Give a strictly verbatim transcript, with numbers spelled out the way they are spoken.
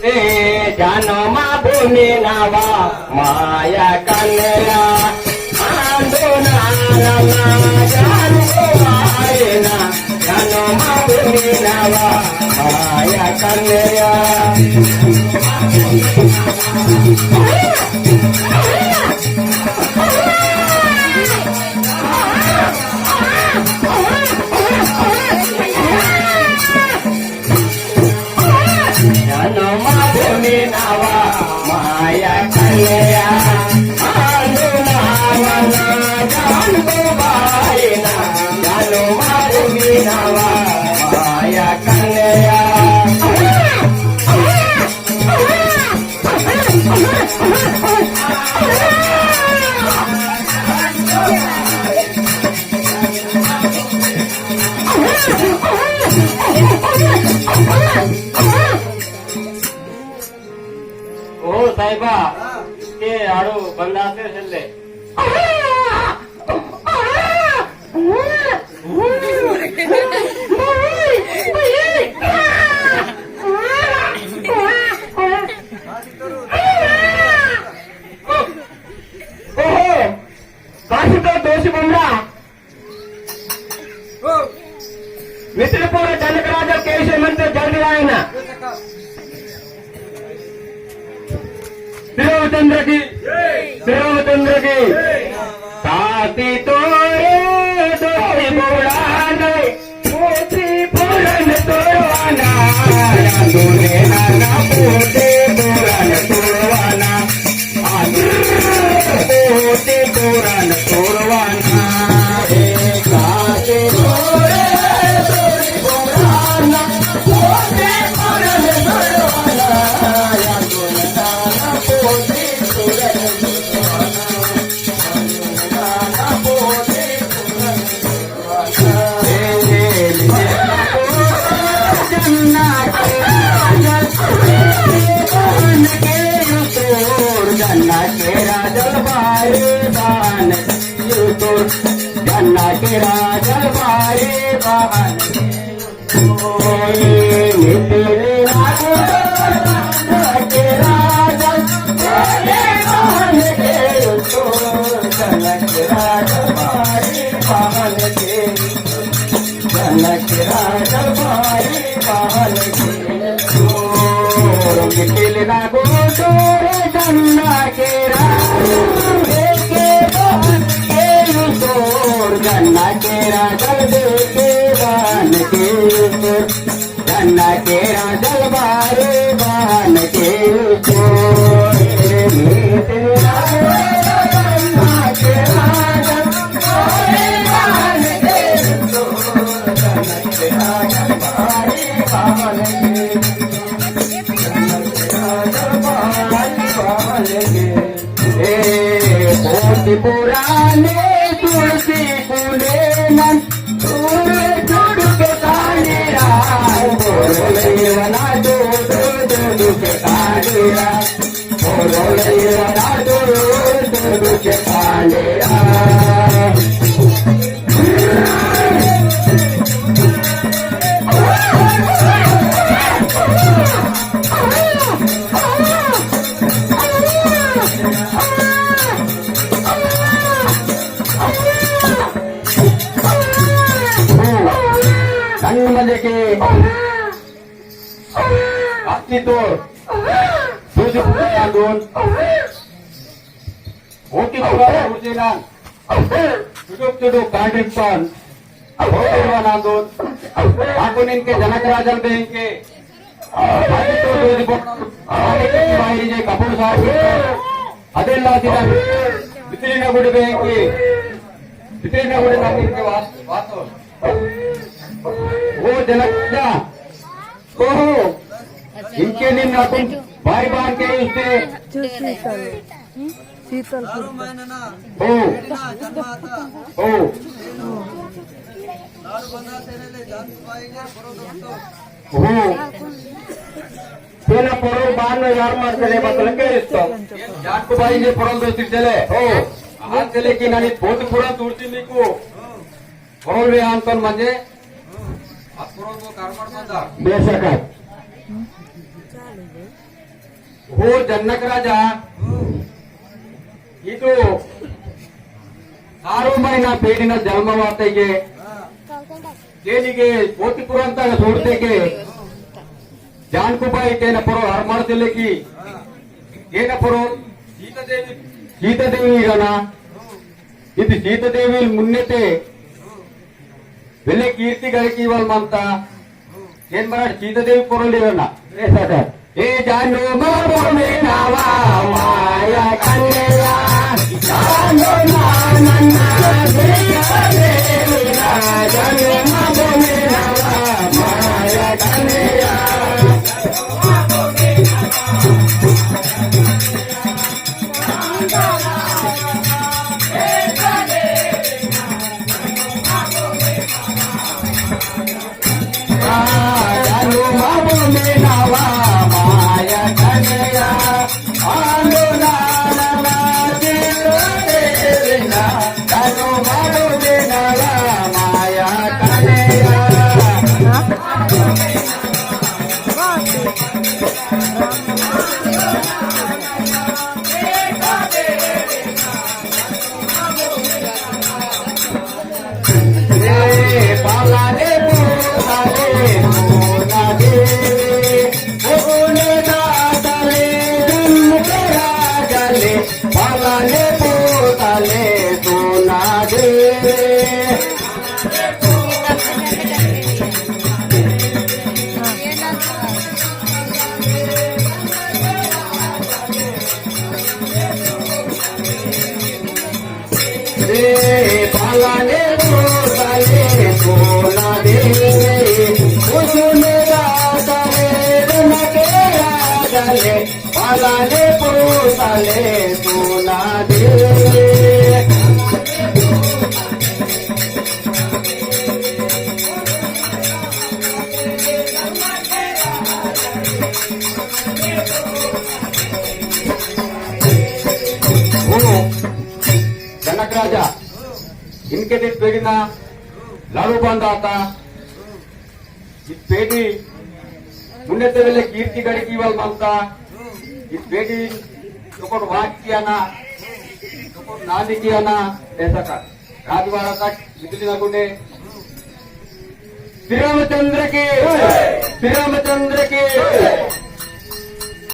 ए जन्म भूमि नवा माया कन्या, आंदो नाना जान को आईना, जन्म भूमि नवा माया कन्या। जन्म भूमि नवा माया कन्या, आंदो नाना जान को आईना, जन्म भूमि नवा माया कन्या। ओ साहिबा, के आड़ू बंदा से चले। ओहो, काशी तो दोषी बमरा। मित्रपुर जनक राजा केशव मंत्र जल्दी आए ना। श्री रामचंद्र की, श्री रामचंद्र की। ताती तोरे दोषी बोलाने, पोती पूरन तोड़वाना, तूने नाना पोती पूरन तोड़वाना। पोती पुराण तोड़वाना, ए काके तोरे तोरी पुराना, पोती पुराण तोड़वाना, या गुणगाना पोती पुराण तोड़वाना, या गुणगाना पोती पुराण जनक राजा भाई बाल के चोर मिटिल ना गो चोर जन्ना के राजा के बान के चोर जन्ना के राजा के बान के चोर जन्ना के राजा बारे बान के चोर मिटिल ना गो जन्ना के राजा पुराने तुलसी पुलेनन तुड़के तानेरा बोले वना दो दो के तानेरा। संग मजे के अस्तित्व दूसरी पुस्तक का दोन ओके, पूरा पूछे ना। तुडुक तुडुक कांडित पान। होते वाला दो। आकुन इनके जनक राजल बे इनके। आगे तो दो रिपोर्ट। आगे तो बाहरी जे कपूर साहब। अदेला सीधा। बितरी ना गुड़ बे इनके। बितरी ना गुड़ ना इनके वास, वास हो। वो जनक राजा। ओहो, इनके दिन नाकुन बारी बार के उससे जो शीतल, हम्म? शीतल कुर्ता। ओ, ओ, ओ। तेरा परोल बार में यार मार चले बतल के रिश्तो। जान को भाई ये परोल दोस्ती चले। ओ। आज चले कि नानी बहुत पुरान तुर्ती निको। पोरोल वे आंतन मंजे, अपुरोल वो कर्मर मंदा। बेशक। हो जनक राजा, इदु सारो महीना पेड़िना जन्म वातेगे, केलिगे कोटि पुरंता छोड़तेगे, जानकु बाई तेना परो हरमर दिले की, तेना परो सीता देवी, सीता देवी गना, इति सीता देवी मुन्नेते, वेले कीर्ति गड़की वाल मंता, केन मराठ सीता देवी पोरोली रना। ए सदर। ए जानू माबो में नावा माया कन्या, जानू ना नन्ना सीता देवी ना, जानू माबो में नावा माया कन्या। ओ जनक राजा, इनके दिन पेड़िना लाडू बांधा आता। इद पेड़ी मुन्ने ते वेले कीर्ति गढ़ की वाल मानता। इद पेड़ी तो कोट वाच किया ना, तो कोट नानी किया ना, ऐसा का राजवाड़ा तक बिजली ना गुने। श्री रामचंद्र की, श्री रामचंद्र की।